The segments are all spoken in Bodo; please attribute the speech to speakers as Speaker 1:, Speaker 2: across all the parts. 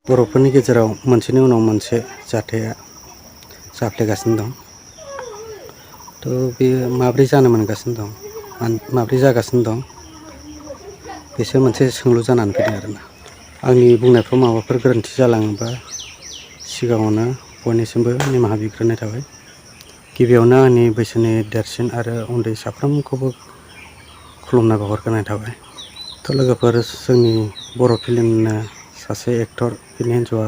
Speaker 1: बर'फोरनि गेजेराव मोनसेनि उनाव मोनसे जाथाया जाफ्लेगासिनो दं। बेयो माब्रै जानो मोनगासिनो दं, माब्रै जागासिनो दं, बेसो मोनसे सोंलु जानानै फैदों आरोना। आंनि बुंनायफ्राव माबाफोर गोरोन्थि जालाङोबा सिगाङावनो बयनिसिमबो निमाहा बिग्रोनाय थाबाय। गिबियावनो आंनि बैसोनि देरसिन आरो उन्दै साफ्रोमखौबो खुलुमनाय बावहरग्रोनाय थाबाय। लोगोफोर, जोंनि बर' फिल्मनिनो सासे एक्टर, बिनि हिन्जावआ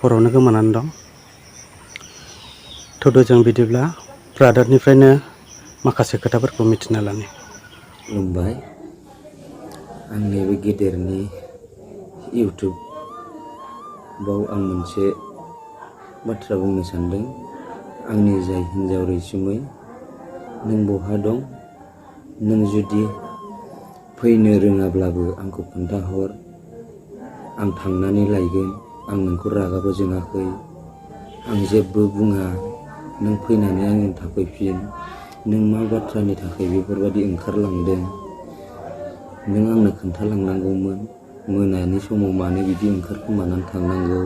Speaker 1: हरावनो गोमानानै दं। जों बिदिब्ला ब्रादारनिफ्रायनो माखासे खोथाफोरखौ मिथिना लानि।
Speaker 2: खुलुमबाय। आंनि बे गेदेरनि इउटुबाव आं मोनसे बाथ्रा बुंनो सानदों। आंनि जाय हिन्जाव रैसुमै, नों बहा दं? नों जुदि फैनो रोङाब्लाबो आंखौ खोन्थाहर, आं थांनानै लायगोन। आं नोंखौ रागाबो जोङाखै, आं जेबो बुङा। नों फैनानै आंजों थाफैफिन। नों मा बाथ्रानि थाखाय बेफोरबायदि ओंखारलांदों, नों आंनो खोन्थालांनांगौमोन। मोनानि समाव मानो बिदि ओंखारखोमानानै थांनांगौ?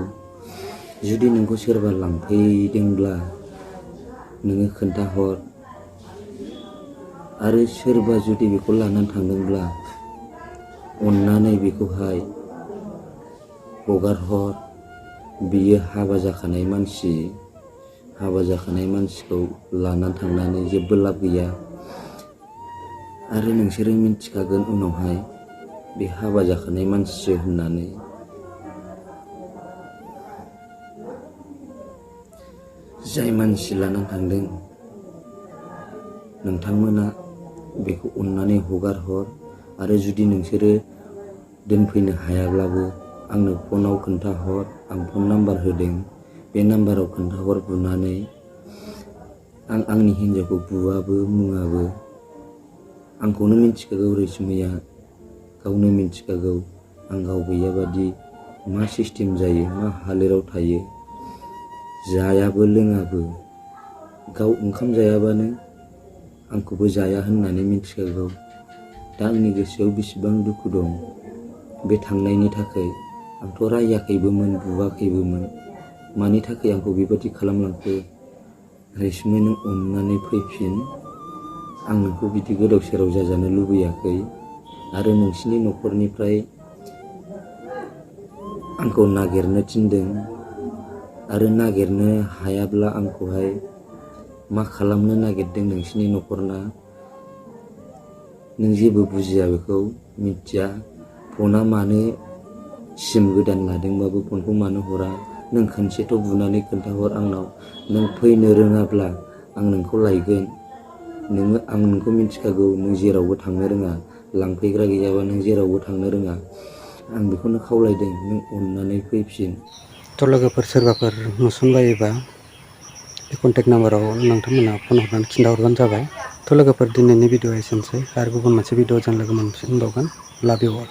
Speaker 2: जुदि नोंखौ सोरबा लांफैदोंब्ला नोङो खोन्थाहर, आरो सोरबा जुदि बेखौ लानानै थांदोंब्ला अन्नानै बेखौहाय हगारहर। बियो हाबा जाखानाय मानसि। हाबा जाखानाय मानसिखौ लानानै थांनानै जेबो लाब गैया। आरो नोंसोरो मिन्थिखागोन उनावहाय बे हाबा जाखानाय मानसिसो होननानै। जाय मानसि लानानै थांदों, नोंथांमोना बेखौ अन्नानै हगारहर। आरो जुदि नोंसोरो दोनफैनो हायाब्लाबो आंनो फनाव खोन्थाहर। आं फन नाम्बार होदों, बे नाम्बाराव खोन्थाहर बुनानै। आं आंनि हिन्जावखौ बुवाबो मुवाबो। आंखौनो मिन्थिखागौ रैसुमैया, गावनो मिन्थिखागौ आं गाव गैयाबादि मा सिस्टेम जायो, मा हालोराव थायो। जायाबो लोङाबो, गाव ओंखाम जायाबानो आंखौबो जाया होननानै मिन्थिखागौ। दा आंनि गोसोआव बेसेबां दुखु दं बे थांनायनि थाखाय। आंथ' रायाखैबोमोन, बुवाखैबोमोन। मानि थाखाय आंखौ बेबादि खालामलांखो? रैसुमै, नों अन्नानै फैफिन। आं नोंखौ बिदि गोदाव सोराव जाजानो लुबैयाखै। आरो नोंसिनि न'खरनिफ्राय आंखौ नागिरनो थिनदों, आरो नागिरनो हायाब्ला आंखौहाय मा खालामनो नागिरदों नोंसिनि न'खरना? नों जेबो बुजिया, बेखौ मिथिया। फना मानो सिम गोदान लादोंबाबो फनखौ मानो हरा? नों खनसेथ' बुनानै खोन्थाहर आंनाव। नों फैनो रोङाब्ला आं नोंखौ लायगोन। आं नोंखौ मिन्थिखागौ, नों जेरावबो थांनो रोङा। लांफैग्रा गैयाबा नों जेरावबो थांनो रोङा। आं बेखौनो खावलायदों, नों अन्नानै फैफिन।
Speaker 1: लोगोफोर, सोरबाफोर नुसनबायोबा बे कन्टेक्ट नाम्बाराव नोंथांमोना फन हरनानै खिन्थाहरबानो जाबाय। लोगोफोर, दिनैनि भिडिअ'आ एसेनोसै, आरो गुबुन मोनसे भिडिअ'जों लोगो मोनफिनबावगोन। लाभ इउ अल।